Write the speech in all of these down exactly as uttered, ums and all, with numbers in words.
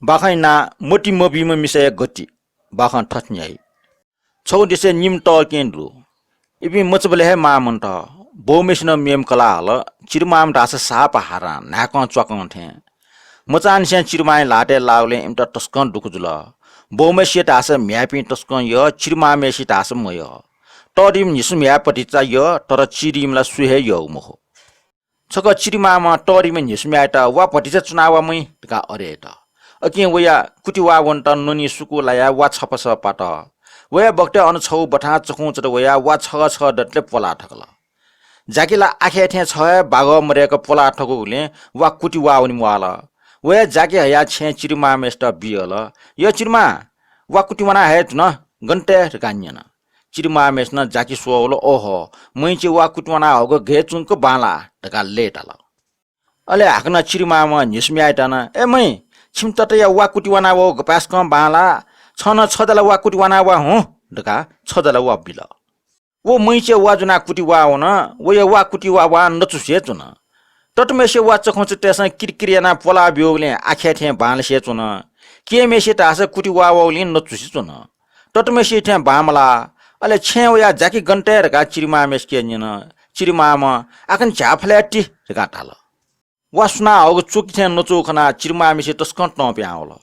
बाखं यानाः मति मबीम्ह मिसाया गति। बाखं थथे न्ह्याइ। छगू देशय् निम्ह तःकेहेँ दु। इपिं मचाबलय् हे मां मन्त। बौम्हय्सिनं मेम्ह कलाः हल। चिरिमांम्ह धाःसा साप हारां न्हाय्कं च्वाकं थें। मचांनिसें चिरिमांया ल्हातय् लाःगुलिं इमित तसकं दुःख जुल। बौम्हय्सित धाःसा म्ह्याय्पिं तसकं यः, चिरिमांम्हय्सित धाःसा मयः। तःधिम्ह न्हिसुम्ह्याय् भतिचा यः, तर चिरिम्ह ला सुं हे यःगु मखु। छकः चिरिमांम्हं तःधिम्ह न्हिसुम्ह्याय्त "वा भतिचा, चुना वा महि" धकाः अथे यात। अकिं वया कुतिवाः वनेत ननी सुकू लायाः वा छपसः पात। वया बखतय् अन छगू बथां चखुंचत वयाः वा छगः छगः दतले प्वलाः थकल। जाकि ला आखय् थें छगः हे बागः मदय्क प्वलाः थकूगुलिं वा कुतिवाः वने म्वाःल। वया जाकि हयाः छेँय् चिरिमांम्हय्सित बियाहल, "यः चिरिमां, वा कुतिवाना हये धुन, गन तये?" धकाः न्यन। चिरिमांम्हय्सिनं जाकि स्वःगु ला, "ओहो, महिंचे वा कुतिवाना हःगु गय् च्वंक बांलाः" धकाः लय्ताल। अले हाकनं चिरिमांम्हं न्हिसुम्ह्याय्त नं, "ए महि, छिमि तताया वा कुतिवाना वःगु गपाय्सकं बांलाः, छं नं छजाला वा कुतिवाना वा हुँ" धकाः छजाला वा बिल। व महिंचे वा ज्वनाः कुतिवाः वन। वया वा कुतिवाः वां नचुसे च्वन। तताम्हय्सिया वा चखुंचतय्सं किरकिर यानाः प्वलाः ब्यूगुलिं आखय् थें बांलासे च्वन। केहेँम्हय्सित धाःसा कुतिवाः वःगुलिं नचुसे च्वन। तताम्हय्सित थें बांमलाः। अले छेँय् वयाः जाकि गन तये धकाः चिरिमांम्हय्सिके न्यन। चिरिमांम्हं "आखुन्हु झ्याः फलय् ति" धकाः धाल। वा सुना हःगु च्वकि थें नचूगु खनाः चिरिमांम्हय्सित तसकं तं पिहां वल।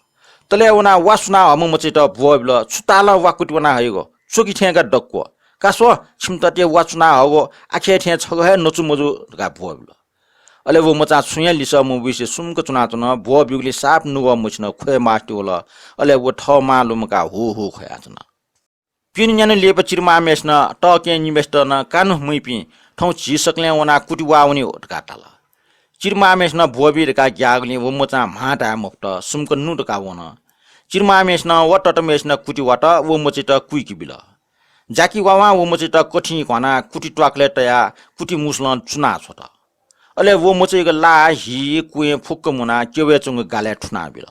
तलय् वनाः वा सुना हःम्ह मचायात ब्वः बिल, "छु तालं वा कुतिवाना हइगु, च्वकि थें का दक्व। का स्व, छिमि तताया वा चुना हःगु आखय् थें छगः हे नचु मजू" धकाः ब्वः बिल। अले व मचां छुं हे लिसः मबीसे सुम्क च्वनाच्वन। ब्वः ब्यूगुलिं साप नुगः मछिन, ख्वये मास्ति वल। अले व थः मां लुमंकाः हू हू ख्वयाच्वन। प्यन्हु न्यान्हु लिपा चिरिमांम्हय्सिनं तःकेहेँ निम्हय्सित नं कान्हु मइपिं थौं झी सकलें वनाः कुतिवाः वनेगु धकाः धाल। चिरिमांम्हय्सिनं ब्वःबी धकाः ग्याःगुलिं व मचां म्हां धाये मफुत, सुम्क नु धकाः वन। चिरिमांम्हय्सिनं व तताम्हय्सिनं कुतिवात, व मचायात कुइके बिल। जाकि वावां व मचायात कथिं घ्वानाः कुति त्वाकलय् तयाः कुति मुसलं चुना छ्वत। अले व मचायागु ला, हि, क्वँय् फुक्क मुनाः क्यबय् च्वंगु गालय् थुना बिल।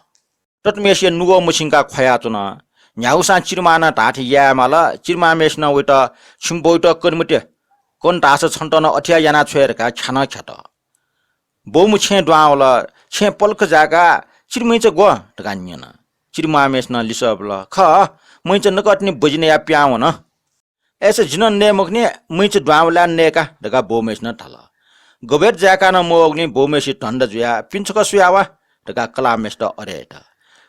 तताम्हय्सिया नुगः मछिंकाः ख्वयाच्वन। न्ह्यागुसां चिरिमांनं धाःथें याये माल। चिरिमांम्हय्सिनं वयात, "छिमि बौयात कने मते, कन धाःसा छन्त नं अथे हे याना छ्वये" धकाः ख्यानं ख्यात। बौम्ह छेँय् दुहां वल। छेँय् पलख जाय्काः, "चिरिमहिंचा ग्व?" धकाः न्यन। चिरिमांम्हय्सिनं लिसः बिल, "खः, महिंचा नकतिनि बजि नयाः पिहां वन।" "अय्सा जि नं नये मखुनि, महिंचा दुहां वलाः नये का" धकाः बौम्हय्सिनं धाल। गबय्त जाय्काः नं मवःगुलिं बौम्हय्सित धन्दा जुयाः, "पिने छकः स्वया वा" धकाः कलाःम्हय्सित अथे यात।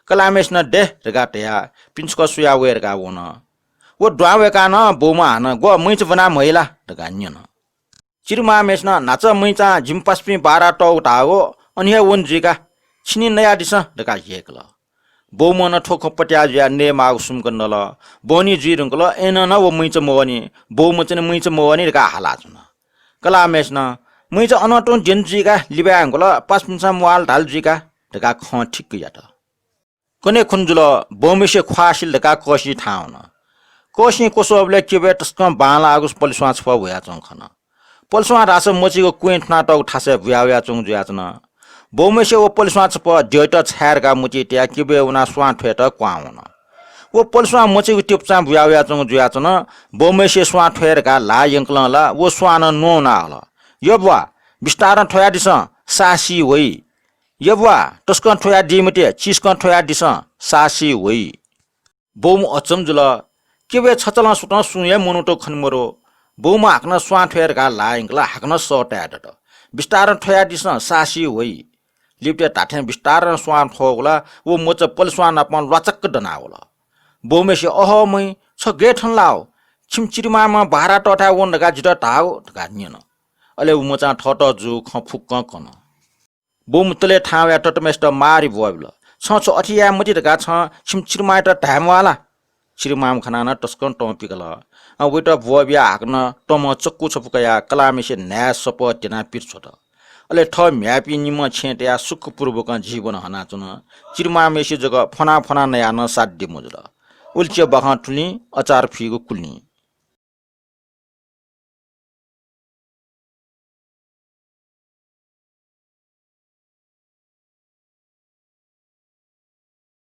कलाःम्हय्सिनं "दे" धकाः धयाः पिने छकः स्वया वये धकाः वन। व दुहां वय्काः नं बौम्हं हानं "ग्व, महिंचा ब्वना म्हइ ला?" धकाः न्यन। चिरिमांम्हय्सिनं "न्हाचः महिंचां जिमि पासापिं बाःराः तःगु धाःगु, अन हे वन जुइ का, छिं नि नयादिसँ" धकाः ह्यय्कल। बौम्हं नं थ्व खँ पत्याः जुयाः नयेमाःगु सुम्क नल। बहनी जुइ धुंकल, अय्नं नं व महिंचा मवःनि, बौम्हं चाहिँ महिंचा मवःनि धकाः हालाच्वन। कलाःम्हय्सिनं, "महिंचा अनं तुं द्यने जुइ का, लिबाये धुंकल, पासापिन्सं म्वाःल धाल जुइ का" धकाः खँ ठिक्क यात। कन्हय् खुन्हु जुल, बौम्हय्सिया ख्वाः सिल धकाः कःसिं थाहां वन। कःसिं क्वसःबलय् क्यबय् तसकं बांलाःगु पलेस्वां छपः हुयाच्वंगु खन। पलेस्वां धाःसा मचायागु क्वँय् थुनातःगु थासय् बुया वयाच्वंगु जुयाच्वन। बौम्हय्सिया व पलेस्वां छपः द्यःयात छाये धकाः मतिइ तयाः क्यबय् वनाः स्वां थ्वयेत क्वहां वन। व पलेस्वां मचायागु तिपुचां बुया वयाच्वंगु जुयाच्वन। बौम्हय्सिया स्वां थ्वये धकाः ल्हाः यंकलं ला व स्वां नं न्ववाः हल। "यः बुवा, बिस्तारं थ्वयादिसँ, साः सी वइ। यः बुवा, तसकं थ्वयादी मते, चिसकं थ्वयादिसँ, साः सी वइ।" बौम्ह अचम्म जुल। क्यबय् छचलं सुतं सुं हे मनूत खने मदु। बौम्हं हाकनं स्वां थ्वये धकाः ल्हाः यंकल, हाकनं सः ताये दत। "बिस्तारं थ्वयादिसँ, साः सी वइ।" लिपतय् धात्थें बिस्तारं स्वां थ्वःगु ला व मचा पलेस्वां नाप ल्वाचक्क दनावल। बौम्हय्सिनं, "अहो महि, छ गय् थन लाव? छिमि चिरिमांम्हं बाःराः तःथाय् वन धकाः जितः धाःगु" धकाः न्यन। अले व मचां थःत जूगु खँ फुक्कं कन। बौम्ह तलय् थाहां वयाः तताम्हय्सित माःगु ब्वःबिल। "छं छु अथे याये मते धकाः छं छिमि चिरिमांयात धाये म्वाः ला?" चिरिमांम्ह खनाः नं तसकं तं पिकल। अ, वयात ब्वःबियाः हाकनं तमं चक्कु छपु कयाः कलाःम्हय्सिया न्हाय् सपः द्यनाः पित छ्वत। अले थः म्ह्याय्पिं निम्हं छेँय् तयाः सुखपूर्वकं जीवन हनाच्वन। चिरिमांम्हय्सित जक फ्वनाः फ्वनाः नयाः नं साध्य मजुल। उलिच्या बाखं थुलिं, अचार फुइगु कुलिं।